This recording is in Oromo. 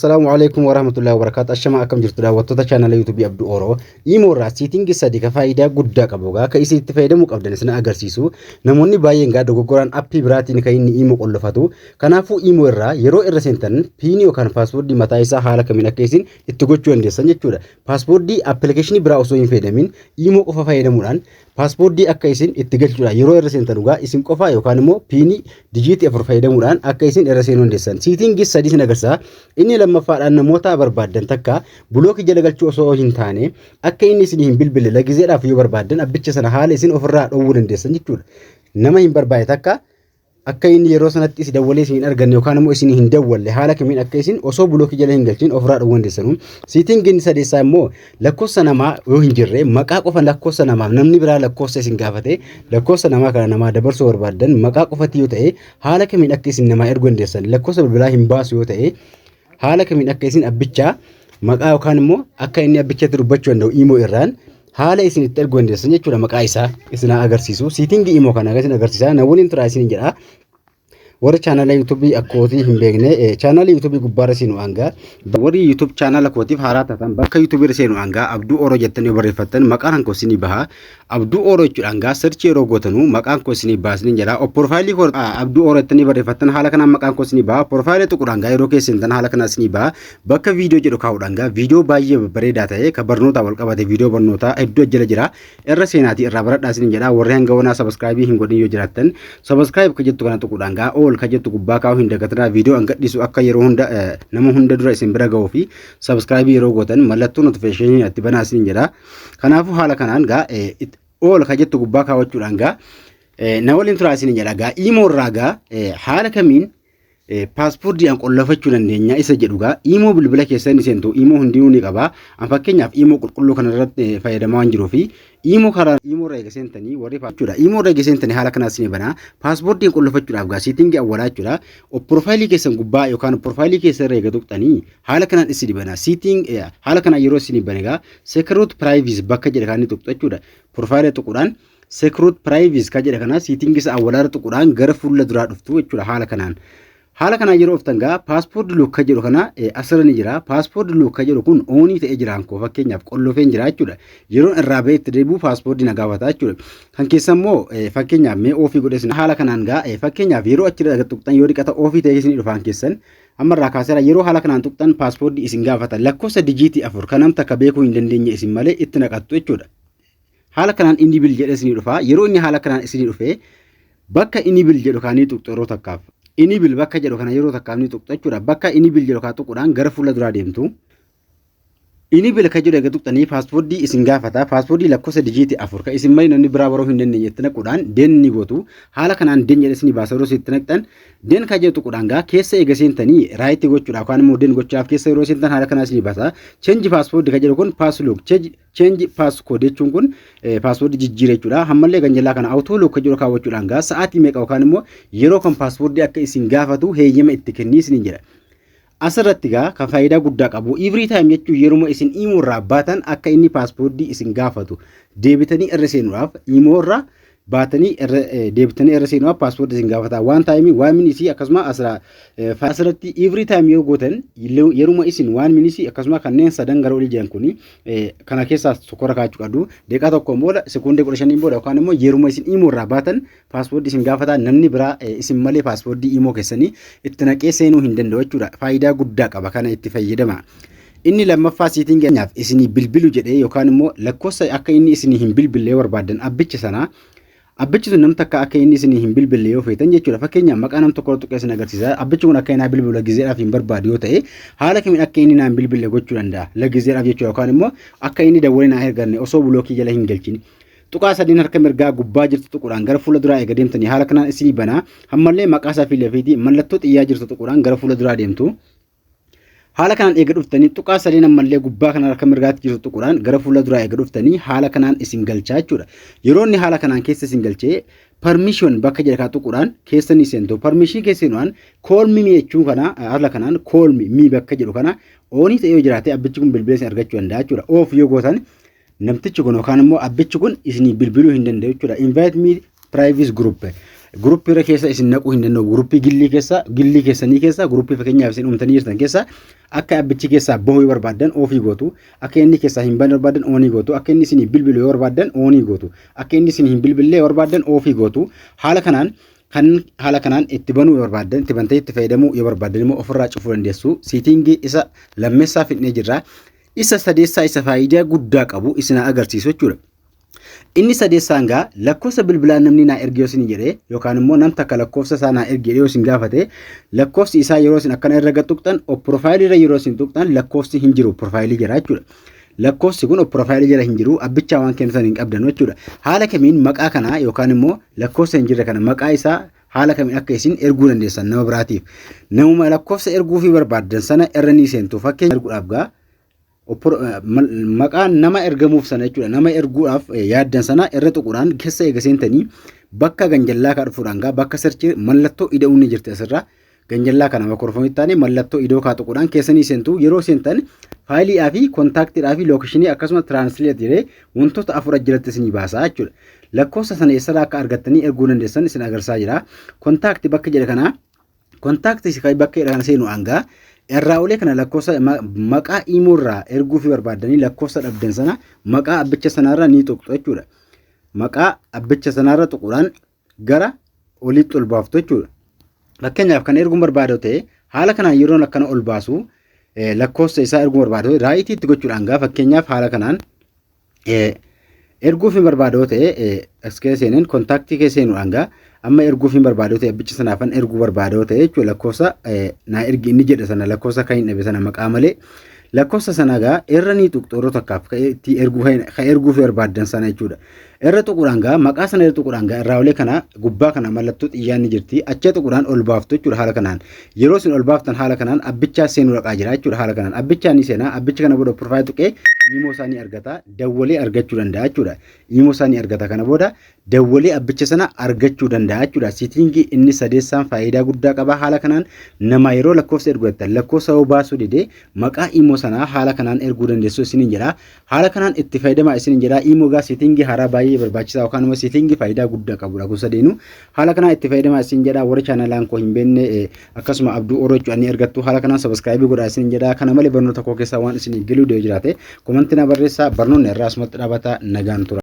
Asalaamu alaikum warahmatullahi wabarakatuh. Ashama, akkam jirtu daawwattoota chaanala YouTubeii Abduu Oro? Imo irraa settingii sadi ka faayidaa guddaa qabu gaa akka isin itti fayyadamuu qabdan isin agarsiisu. Namoonni baay'een gaa dogoggoraan appii biraatiin kan inni Imo qollofatu. Kanaafuu Imo irraa yeroo irra seentan PINii yookaan passwordii mataa isaa haala kamiin akka isin itti gochuu dandeessan jechuudha. Passwordii appilikeeshinii biraa osoo hin fayyadamin Imo qofa fayyadamuudhaan passwordii akka isin itti galchuudha. Yeroo irra seentan dhugaa isin qofa yookaan immoo PINii dijiitii afur fayyadamuudhaan akka isin irra seenuu dandeessan. Settingii sadii isin agarsiisa. Inni lammaffaadhaan namoota barbaaddan takka blockii jala galchuu osoo hin taane akka inni isin hin bilbille lagizeedhaaf yoo barbaaddan abbicha sana haala isin ofirraa dhowwuu dandeessan jechuudha. Nama hin barbaade takka akka inni yeroo sanatti isin dawwalee isin hin arganne yookaan immoo isin hin dawwalle haala kamiin akka isin osoo blockii jala hin galchin ofirraa dhowwuu dandeessanu. Settingii inni sadeessaa immoo lakkoofsa namaa yoo hin jirre maqaa qofa lakkoofsa namaa namni biraa lakkoofsa isin gaafate lakkoofsa namaa kana namaa dabarsuu barbaaddan maqaa qofatti yoo ta'e haala kamiin akka isin namaa erguu dandeessan, lakkoofsa bilbilaa hin baasu yoo ta'e haala kamiin akka isin abbichaa maqaa yookaan immoo akka inni abbichatti dubbachuu danda'u Imo irraan haala isin itti erguu dandeessan jechuudha. Maqaa isaa isin agarsiisu. Settingii Imo kana isin agarsiisa. Na waliin turaa isin jedha. Warri chaanala YouTubeii akkootii hin beekne, chaanala YouTubeii gubbaarra seenu hangaa warri YouTube chaanala kootiif haaraa taatan bakka YouTubeii irra seenu hangaa Abduu Oro jettanii yoo barreeffattan maqaan koo isinii baha. Abduu Oro jechuudha hangaa searchii yeroo gootanuu maqaan koo isinii baasni jedha. Profileii koo Abduu Oro jettanii barreeffattan haala kanaan maqaan koo isinii baha. Profileii tuquudhaan hangaa yeroo keessa seentan haala kanaan isinii baha. Bakka viidiyoo jedhu kaa'uudhaan hangaa viidiyoo baay'ee babbareedaa ta'e kan barnootaa wal qabate viidiyoo barnootaa hedduu jala jira. Irra seenaatii irraa baradhaa isiniin jedha. Warri hanga wanaa subscribeii hin godhin yoo jiraattan subscribe ka jettu kana tuquudhaan gaa all ka jettu gubbaa kaa'uu hin dagatinaa. Viidiyoo an gadhiisu akka yeroo hunda nama hunda dura isin bira ga'uu fi subscribeii yeroo gootan mallattoo notificationii itti banaa isiniin jedha. Kanaafuu haala kanaan gaa all ka jettu gubbaa kaawwachuudhaan gaa na waliin turaa isiniin jedha. Gaa Imo irraa gaa haala kamiin passwordiidhaan qollofachuu dandeenya isa jedhu gaa Imo bilbila keessan ni seentu. Imo hundinuu ni qaba. An fakkeenyaaf Imo qulqulluu kanarratti fayyadamaa waan jiruu fi Imo karaa Imo irra eega seentanii warri jechuudha. Imo irra eega seentanii haala kanaas ni banaa. Passwordiin qollofachuudhaaf gaa settingii awwalaa jechuudha. Profileii keessan gubbaa yookaan profileii keessa irra eega tuqxanii haala kanaan isin banaa. Setting haala kanaan yeroo isin bane gaa security privacy bakka jedhe kan inni tuqxu jechuudha. Profileii tuquudhaan security privacy kan jedhe kana settingii isa awwalaa irra tuquudhaan gara fuula duraa dhuftu jechuudha haala kanaan. Haala kanaan yeroo dhuftan gaa password lock kan jedhu kana asirra ni jira. Password lock kan jedhu kun onii ta'ee jira koo fakkeenyaaf qollofeen jira jechuudha. Yeroon irraa bahee itti deebi'u passwordii na gaafata jechuudha. Kan keessa immoo fakkeenyaaf mee offii godhes haala kanaan gaa fakkeenyaaf yeroo achirra tuqxan yoo dhiqata offii ta'ee isin dhufaan keessan amma irraa kaaseera. Yeroo haala kanaan tuqxan passwordii isin gaafata. Lakkoofsa dijiitii afur kan namta akka beekuu hin dandeenye isin malee itti naqattu jechuudha. Haala kanaan enable jedhee isinii dhufa. Yeroo inni haala kanaan isinii dhufe bakka enable jedhu kaanii tuqxu yeroo takkaaf. Enable bakka jedhu kana yeroo takkaaf ni tuqxu jechuudha. Bakka enable jedhu kaa tuquudhaan gara fuula duraa deemtu. Enable kan jedhu eega tuqxanii passwordii isin gaafata. Passwordii lakkoofsa dijiitii afur kan isin malee namni biraa baruu hin dandeenye itti naquudhaan done ni gootu. Haala kanaan done jedhee isinii baasa. Yeroo itti naqxan done kan jedhu tuquudhaan gaa keessa eega seentanii rightii gochuudhaaf yookaan immoo done gochuudhaaf keessa yeroo seentan haala kanaan isinii baasa. Change passwordii kan jedhu kun passlock change passcode jechuun kun passwordii jijjiira jechuudha. Ammallee kan jalaa kana auto lock kan jedhu kaawwachuudhaan gaa sa'aatii meeqa yookaan immoo yeroo kan passwordii akka isin gaafatu heeyyama itti kennii isiniin jedha. Asirratti gaa kan faayidaa guddaa qabu every time jechuun yeruma isin Imo irraa baatan akka inni passwordii isin gaafatu deebitanii irra seenuudhaaf, Imo irraa baatanii irra deebitanii irra seenuudhaaf passwordii isin gaafata. One timeii, one minuteii akkasuma asirratti every time yoo gootan yeruma isin one minuteii akkasuma kanneen sadan gara olii jiran kuni kana keessaa tokkorra kaa'achuu qabdu. Daqiiqaa tokkoon booda, sekoondii 15n booda yookaan immoo yeruma isin Imo irraa baatan passwordii isin gaafata. Namni biraa isin malee passwordii Imo keessanii itti naqee seenuu hin danda'u jechuudha. Faayidaa guddaa qaba, kana itti fayyadama. Inni lammaffaa settingiidhaaf isinii bilbilu jedhee yookaan immoo lakkoofsa akka inni isinii hin bilbillee barbaadan abbicha sanaa abbichi sun namni akka inni isinii hin bilbille yoo feetan jechuudha. Fakkeenyaaf maqaa nam tokko tuqee isin agarsiisa. Abbichi kun akka inni bilbilu lagizeedhaaf hin barbaadu yoo ta'e haala kamiin akka inni naan bilbille gochuu danda'a? Lagizeedhaaf jechuudha yookaan immoo akka inni dawwalee naa erganne osoo blockii jala hin galchin. Tuqaa sadiin harka mirgaa gubbaa jirtu tuquudhaan gara fuula duraa eega deemtanii haala kanaan isinii banaa. Ammallee maqaa isaa fi lafiitii mallattoo xiyyaa jirtu tuquudhaan gara fuula duraa deemtu. Haala kanaan eega dhuftanii tuqaa sadeen ammallee gubbaa kana harka mirgaatti jirtu tuquudhaan gara fuula duraa eega dhuftanii haala kanaan isin galchaa jechuudha. Yeroo inni haala kanaan keessa isin galchee permission bakka jedha kaa tuquudhaan keessa ni seentu. Permission keessa seenuudhaan call me jechuun kana haala kanaan call me bakka jedhu kana onii ta'ee yoo jiraate abbichi kun bilbila isin argachuu danda'a jechuudha. Off yoo gootan namtichi kun yookaan immoo abbichi kun isinii bilbiluu hin danda'u jechuudha. Invite me private group. Guruppii irra keessa isin naquu hin danda'u. Guruppii gillii keessa, gillii keessanii keessa, guruppii fakkeenyaaf isin uumtanii jirtan keessa akka abbichi keessaa bahuu yoo barbaaddan off gootu. Akka inni keessaa hin banne barbaaddan on gootu. Akka inni isinii bilbilu yoo barbaaddan on gootu. Akka inni isin hin bilbille yoo barbaaddan off gootu. Haala kanaan kan haala kanaan itti banuu yoo barbaaddan, itti bantee itti fayyadamuu yoo barbaaddan immoo ofirraa cufuu dandeessu. Setting isa lammeessaa fidnee jirra. Isa sadeessaa, isa faayidaa guddaa qabu isin agarsiisu jechuudha. Inni sadeessaan gaa lakkoofsa bilbilaa namni naa erge yoo isin jedhee, yookaan immoo nam takka lakkoofsa isaa naa erge yoo isin gaafate, lakkoofsi isaa yeroo isin akkana irra gad tuqxan, profile irra yeroo isin tuqxan, lakkoofsi hin jiru profile jira jechuudha. Lakkoofsi kun profile jala hin jiru, abbichaa waan kennitan hin qabdan jechuudha. Haala kamiin maqaa kanaa yookaan immoo lakkoofsa hin jirre kana maqaa isaa haala kamiin akka isin erguu dandeessan nama biraatiif? Namuma lakkoofsa erguu fi barbaaddan sana irra ni seentu. Fakkeenya erguudhaaf gaa maqaa nama ergamuuf sana jechuudha. Nama erguudhaaf yaaddan sana irra tuquudhaan keessa eega seentanii, bakka ganjallaa kaa dhufuudhaan gaa bakka search mallattoo ida'uun ni jirti asirra. Ganjallaa kana makorfoonitti taane mallattoo idoo kaa tuquudhaan keessanii seentu. Yeroo seentan faayiliidhaa fi kontaaktiidhaa fi location akkasuma translate jedhee wantoota afur jalatti isinii baasaa jechuudha. Lakkoofsa sana eessarraa akka argattanii erguu dandeessan isin agarsiisaa jira. Contact bakka jedhe kanaa, contact bakka jedhe kana seenu hangaa irraa olee kana lakkoofsa maqaa imoo irraa erguu fi barbaaddanii lakkoofsa dhabdan sana maqaa abbicha sanaarra ni tuqxu jechuudha. Maqaa abbicha sanaarra tuquudhaan gara oliitti ol baaftu jechuudha. Fakkeenyaaf kan erguun barbaadu ta'e, haala kanaan yeroon akkana ol baasu, lakkoofsa isaa erguu barbaadu right itti gochuudhaan gaa fakkeenyaaf haala kanaan erguuf hin barbaadu ta'e, as keessa seeneen contact keessa seenuudhaan gaa amma erguuf hin barbaadu ta'e, abbicha sanaafan erguu barbaadu ta'e jechuudha. Lakkoofsa naa ergi inni jedhe sana, lakkoofsa kan hin dhabe sana maqaa malee, lakkoofsa sana gaa irra ni tuqxu yeroo takkaaf kan itti erguu kan erguuf barbaaddan sana jechuudha. Irra tuquudhaan gaa maqaa sana irra tuquudhaan gaa irraa olee kana gubbaa kana mallattoo xiyyaan ni jirti, achi tuquudhaan ol baaftu jechuudha haala kanaan. Yeroo isin ol baaftan haala kanaan abbichaa seenuu dhaqaa jira jechuudha haala kanaan. Abbichaa ni seenaa. Abbicha kana booda profile tuqee imoo isaa ni argata, dawwalee argachuu danda'a jechuudha. Imoo isaa ni argata, kana booda dawwalee abbicha sana argachuu danda'a jechuudha. Setting inni sadeessaan faayidaa guddaa qaba. Haala kanaan nama yeroo lakkoofsa ergu jettan lakkoofsa yoo baasuu didee maqaa imoo sanaa haala kanaan erguu dandeessu isiniin jedha. Haala kanaan itti fayyadamaa isiniin jedha. Imoo gaa setting haaraa baay'ee barbaachisaa yookaan immoo setting faayidaa guddaa qabudha kun sadeenu. Haala kanaan itti fayyadamaa isiniin jedha. Warri chaanalaan koo hin beekne akkasuma Abduu Oroo jechuudha ni argattu. Haala kanaan subscribe godhaa isiniin jedha. Kana malee barnoota koo keessaa waan isinii galuu jiraate comment na barreessaa. Barnoonni irraa asumatti dhaabata, nagaan tura.